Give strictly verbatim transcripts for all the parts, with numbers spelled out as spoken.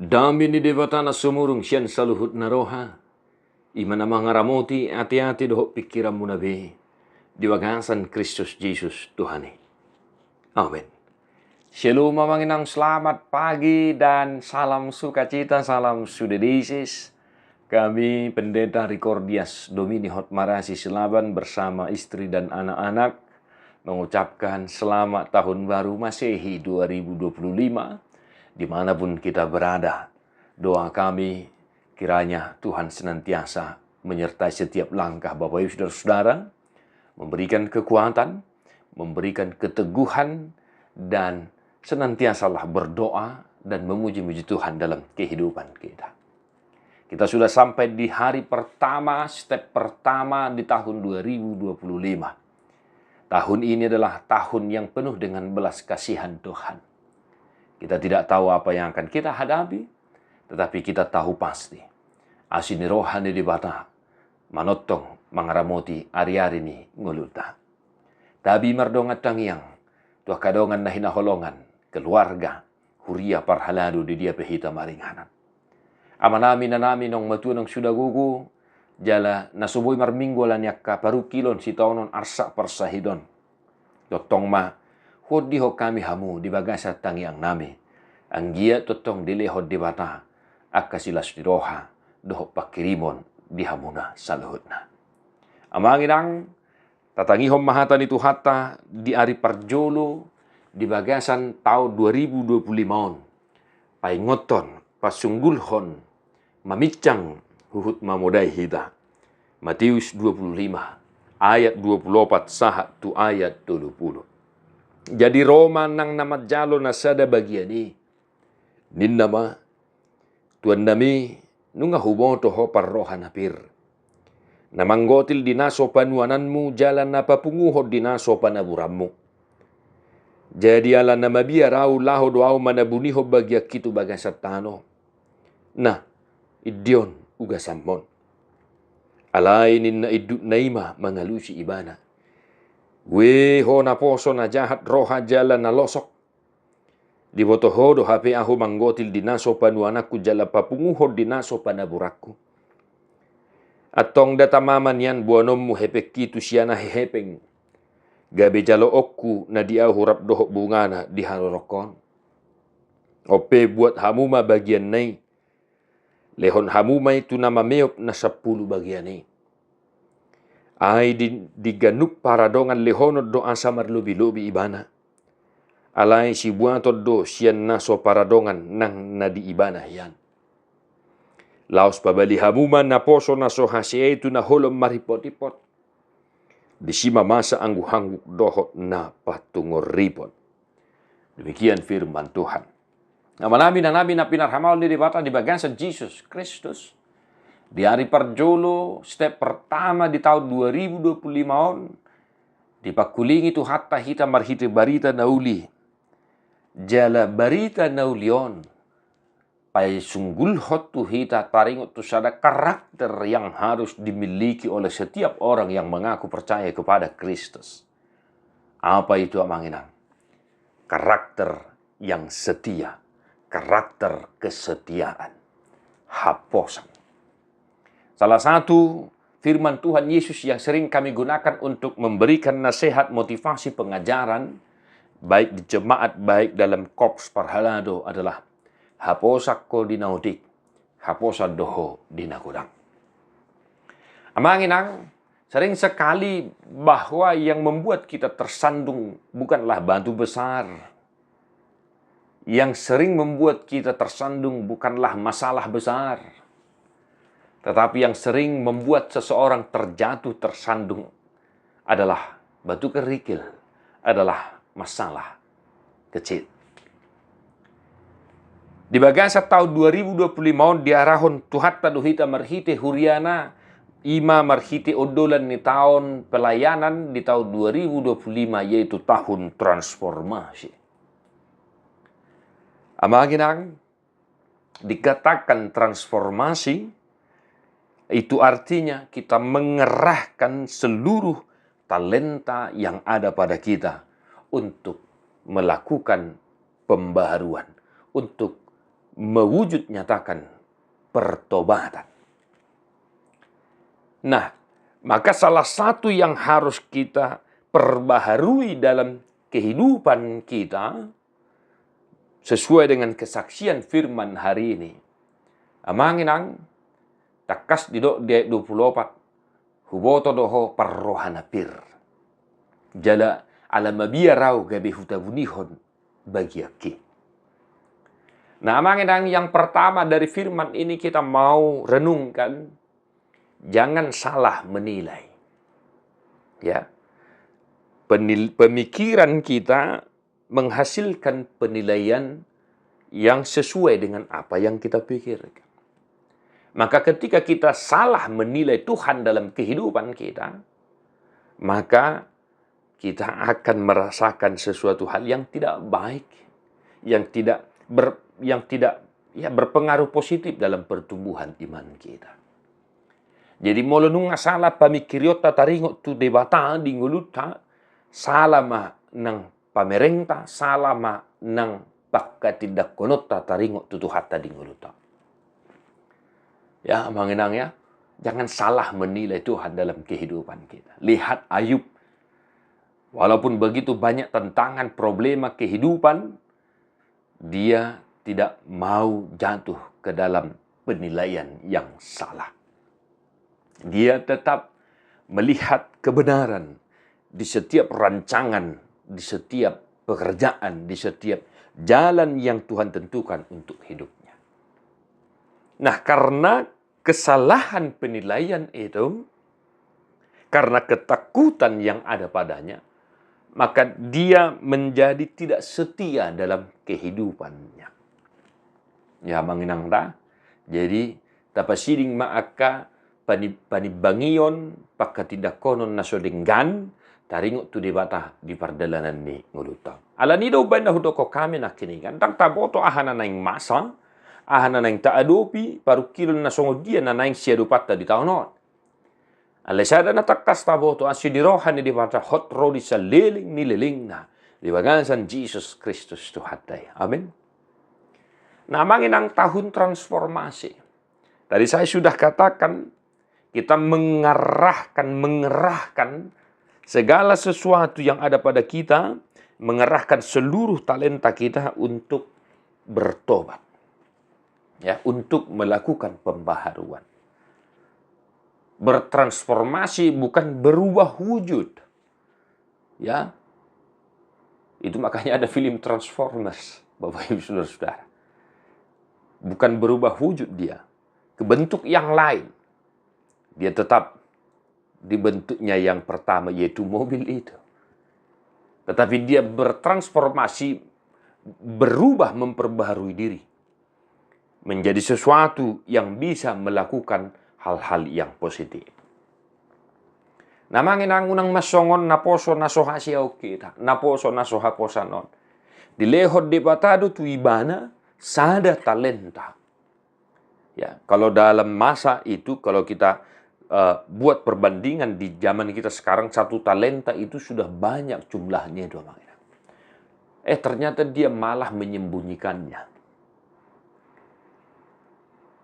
Dame ni Debata na sumurung sian saluhut na roha, i ma na mangaramoti ateate dohot pingkiranmuna be, di bagasan Kristus Jesus Tuhan i. Amen. Shalom amang inang, selamat pagi dan salam sukacita, salam sude desis. Kami Pendeta Rikordias Domini Hotmarasi Silaban bersama istri dan anak-anak mengucapkan selamat tahun baru Masehi dua ribu dua puluh lima, dimanapun kita berada. Doa kami, kiranya Tuhan senantiasa menyertai setiap langkah Bapak Ibu Saudara-saudara, memberikan kekuatan, memberikan keteguhan, dan senantiasalah berdoa dan memuji-muji Tuhan dalam kehidupan kita. Kita sudah sampai di hari pertama, step pertama di tahun dua ribu dua puluh lima. Tahun ini adalah tahun yang penuh dengan belas kasihan Tuhan. Kita tidak tahu apa yang akan kita hadapi, tetapi kita tahu pasti asi ni roha ni Debata manongtong mangaramoti ari-ari ni ngolunta. Tabi mardongan tangiang tu angka dongan na hinaholongan, keluarga, huria parhalado di dia pe hita maringanan. Amanami, inanami, naung matua, naung suda gogo, jala na so boi marminggu ala ni angka parungkilon, sitaonon, arsak parsahiton. Tongtong ma huondihon hami hamu di bagasan tangiangnami, anggiat tongtong dilehon Debata angka silas ni roha dohot pangkirimon di hamuna saluhutna. Amang inang, tatangihon ma hata ni Tuhanta di ari parjolo di bagasan taon dua ribu dua puluh lima on. Paingothon, pasunggulhon, maminsang huhut mamodai hita. Matius dua puluh lima, ayat dua puluh opat sahat tu ayat tolu puluh. Jadi ro ma nang na manjalo na sada bagian i, ninna ma: Tuannami, nunga huboto ho parroha na pir, na manggotil di na so panuananmu jala na papunguhon di na so panaburanmu. Jadi ala na mabiar ahu, laho do ahu manabunihon bagianki tu bagasan tano. Nah, indion ugasanmon. Alai ninna indukna i ma mangalusi ibana: Ue ho naposo, na jahat roha jala na losok! Diboto ho do hape ahu manggotil di na so panuananku jala papunguhon di na so panaburanku? Antong nda tama ma nian boanonmu hepengki tu sian na hehepeng, gabe jaloonku na di ahu rap dohot bungana di harorongkon? On pe buat hamu ma bagianna i, lehon hamu ma i tu na mameop na sampulu bagian i. Ai di, di ganup paradongan lehonon do asa marlobi-lobi ibana. Alai sibuaton do sian na so paradongan nang na di ibana hian. Laos pabali hamu ma naposo na so hasea i tu na holom maripot-ipot. Disi ma masa angguk-angguk dohot na patungoripon. Demikian firman Tuhan. Amanami, inanami na pinarhamaol ni Debata di bagasan Jesus Kristus, di ari parjolo, step pertama di taon dua ribu dua puluh lima on, dipangkulingi Tuhanta hita marhite barita na uli. Jala barita na uli on pasunggulhon tu hita taringot tu sada karakter yang harus dimiliki oleh setiap orang yang mengaku percaya kepada Kristus. Apa itu, amang inang? Karakter yang setia, karakter kesetiaan, haposan. Salah satu firman Tuhan Yesus yang sering kami gunakan untuk memberikan nasihat, motivasi, pengajaran, baik di jemaat, baik dalam korps parhalado, adalah: Haposan ho di na otik, haposan do ho di na godang. Amang inang, sering sekali bahwa yang membuat kita tersandung bukanlah batu besar. Yang sering membuat kita tersandung bukanlah masalah besar. Tetapi yang sering membuat seseorang terjatuh, tersandung adalah batu kerikil, adalah masalah kecil. Di bagasan taon dua ribu dua puluh lima on diarahon Tuhanta do hita marhite huriana, i ma marhite ondolan ni taon pelayanan di taon dua ribu dua puluh lima, yaitu tahun transformasi. Amang inang, dikatakan transformasi, itu artinya kita mengerahkan seluruh talenta yang ada pada kita untuk melakukan pembaharuan, untuk mewujud nyatakan pertobatan. Nah, maka salah satu yang harus kita perbaharui dalam kehidupan kita sesuai dengan kesaksian firman hari ini. Amang inang, tangkas didok di ayat dua puluh opat, huboto do ho parroha na pir. Jala ala mabiar ahu gabe hutabunihon bagianki. Nah, amang inang, yang pertama dari firman ini kita mau renungkan, jangan salah menilai. Ya. Penil-, pemikiran kita menghasilkan penilaian yang sesuai dengan apa yang kita pikirkan. Maka ketika kita salah menilai Tuhan dalam kehidupan kita, maka kita akan merasakan sesuatu hal yang tidak baik, yang tidak ber-, yang tidak, ya, berpengaruh positif dalam pertumbuhan iman kita. Jadi molo nunga salah pamikirionta taringot tu Debata di ngolunta, salah ma nang pamerengta, salah ma nang pangkatindangkononta taringot tu Tuhanta di ngolunta. Ya, amang inang ya, jangan salah menilai Tuhan dalam kehidupan kita. Lihat Ayub, walaupun begitu banyak tantangan, problema kehidupan, dia tidak mau jatuh ke dalam penilaian yang salah. Dia tetap melihat kebenaran di setiap rancangan, di setiap pekerjaan, di setiap jalan yang Tuhan tentukan untuk hidupnya. Nah, karena kesalahan penilaian itu, karena ketakutan yang ada padanya, maka dia menjadi tidak setia dalam kehidupannya. Ya, amang inang da. Jadi, tapasiding ma angka pani-, panimbangion, pangkatindangkonon na so denggan taringot tu Debata di pardalanan ni ngolunta. Alani i do umbaen na hudok hami nangkiningan, ndang taboto aha na naeng masa, aha na naeng taadopi, parungkilon na songon dia na naeng siadopanta di taon on. Alai sada na tangkas taboto, asi ni roha ni Debata hot ro di saleleng ni lelengna di bagasan Jesus Kristus Tuhanta i. Amin. Nah, amang inang, tahun transformasi. Tadi saya sudah katakan, kita mengarahkan, mengerahkan segala sesuatu yang ada pada kita, mengerahkan seluruh talenta kita untuk bertobat. Ya, untuk melakukan pembaharuan. Bertransformasi bukan berubah wujud. Ya. Itu makanya ada film Transformers, Bapak Ibu Saudara-saudara. Bukan berubah wujud dia ke bentuk yang lain. Dia tetap di bentuknya yang pertama, yaitu mobil itu. Tetapi dia bertransformasi, berubah, memperbaharui diri menjadi sesuatu yang bisa melakukan hal-hal yang positif. Nah, amang inang, unang ma songon naposo na so hasiaon hita, naposo na so haposan on. Dilehon Debata do tu ibana sada talenta. Ya, kalau dalam masa itu, kalau kita, eh, buat perbandingan di zaman kita sekarang, satu talenta itu sudah banyak jumlahnya itu, amang inang. Eh, ternyata dia malah menyembunyikannya.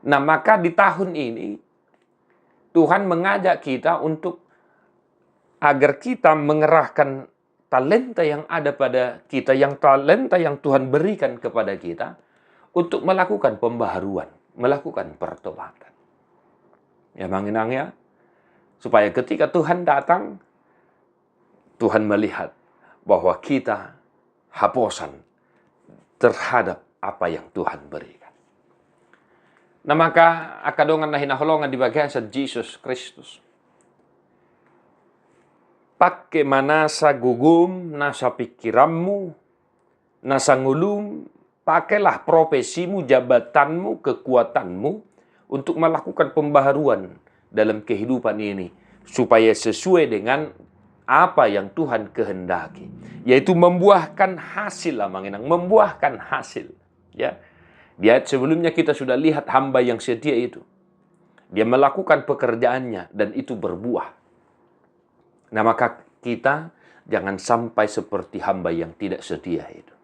Nah, maka di tahun ini Tuhan mengajak kita untuk, agar kita mengerahkan talenta yang ada pada kita, yang talenta yang Tuhan berikan kepada kita untuk melakukan pembaharuan, melakukan pertobatan. Ya, amang inang ya, supaya ketika Tuhan datang, Tuhan melihat bahwa kita haposan terhadap apa yang Tuhan berikan. Nah, maka angka dongan na hinaholongan di bagasan Jesus Kristus, pake ma nasa gogom, nasa pingkiranmu, nasa ngolum, pakelah profesimu, jabatanmu, kekuatanmu untuk melakukan pembaharuan dalam kehidupan ini, supaya sesuai dengan apa yang Tuhan kehendaki, yaitu membuahkan hasil, amang inang, membuahkan hasil. Ya. Di ayat sebelumnya kita sudah lihat hamba yang setia itu. Dia melakukan pekerjaannya dan itu berbuah. Nah, maka kita jangan sampai seperti hamba yang tidak setia itu.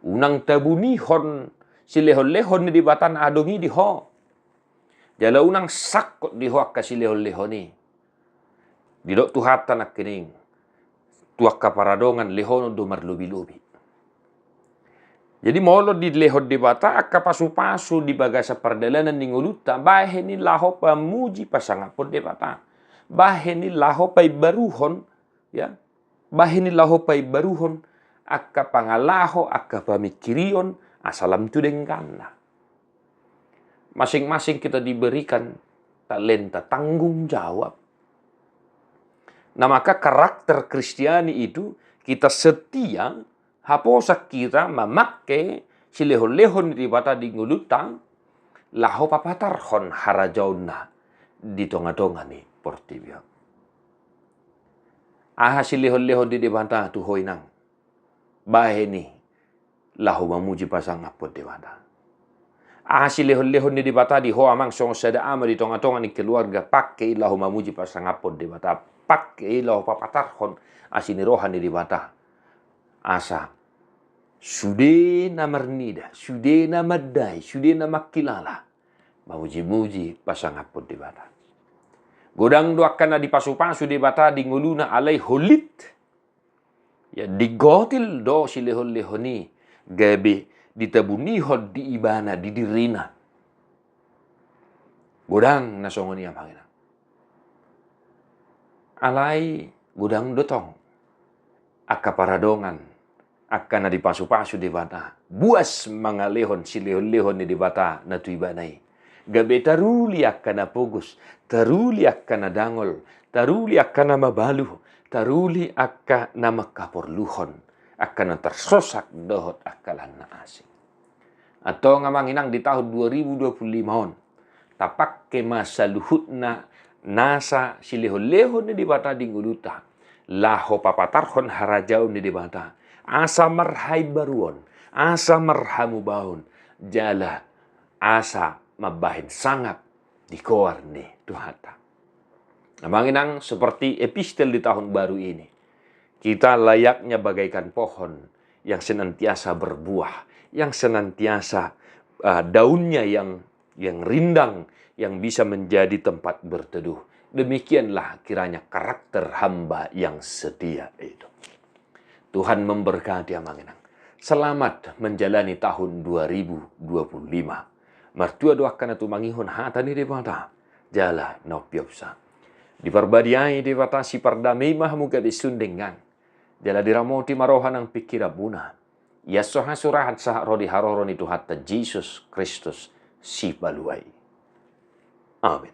Unang tabunihon silehon-lehon ni Debata na adong i di ho. Jala unang sangkot di ho angka silehon-lehon i. Didok Tuhanta nangkining tu angka paradongan, lehonon do marlobi-lobi. Jadi molo dilehon Debata angka pasu-pasu di bagasan pardalanan ni ngolunta, bahen i laho pamuji pasangaphon Debata. Bahen i laho paimbaruhon, ya. Bahen i laho paimbaruhon angka pangalaho, angka pamingkirion, asa lam tu dengganna. Masing-masing kita diberikan talenta, tanggung jawab. Nah, maka karakter Kristiani itu, kita setia, haposan kita mamangke silehon-lehon ni Debata di ngolunta, laho papatarhon harajaonna di tonga-tonga ni portibi on. Aha silehon-lehon ni Debata tu ho, inang? Bahen i laho mamuji pasangaphon Debata. Aha silehon-lehon ni Debata di ho, amang, songon sada ama di tonga-tonga ni keluarga? Pangke i laho mamuji pasangaphon Debata. Pangke i laho papatarhon asi ni roha ni Debata. Asa sude na marnida, sude na mandai, sude na mangkilala, mamuji-muji pasangaphon Debata. Godang do angka na dipasu-pasu Debata di ngoluna alai holit. Ya, digotil do silehon-lehon i, gabe ditabunihon di ibana, di dirina. Godang na songon i, amang inang. Alai godang do tong angka paradongan, angka na dipasu-pasu Debata, buas mangalehon silehon-lehon ni Debata na tu ibana i. Gabe taruli angka na pogos, taruli angka na dangol, taruli angka na mabalu, taruli angka na mangkaporluhon, angka na tarsosak dohot angka na asing. Antong, amang inang, di tahun dua ribu dua puluh lima on, tapangke ma saluhutna nasa silehon-lehon ni Debata di ngolunta, laho papatarhon harajaon ni Debata, asa marhaimbaruon, asa marhamubaon, jala asa mambahen sangap di goar ni Tuhanta. Amang inang, seperti epistel di tahun baru ini, kita layaknya bagaikan pohon yang senantiasa berbuah, yang senantiasa, eh, daunnya yang, yang rindang, yang bisa menjadi tempat berteduh. Demikianlah kiranya karakter hamba yang setia itu. Tuhan memberkati, amang inang. Selamat menjalani tahun dua ribu dua puluh lima. Martua do angka na tumangihon hata ni Debata, jala na umpiopsa. Diparbadiai Debata sipardame i ma hamu gabe sun denggan, jala diramoti ma roha nang pingkiranmuna. Ia so hasurahan sahat ro di haroro ni Tuhanta Jesus Kristus Sipalua i. Amin.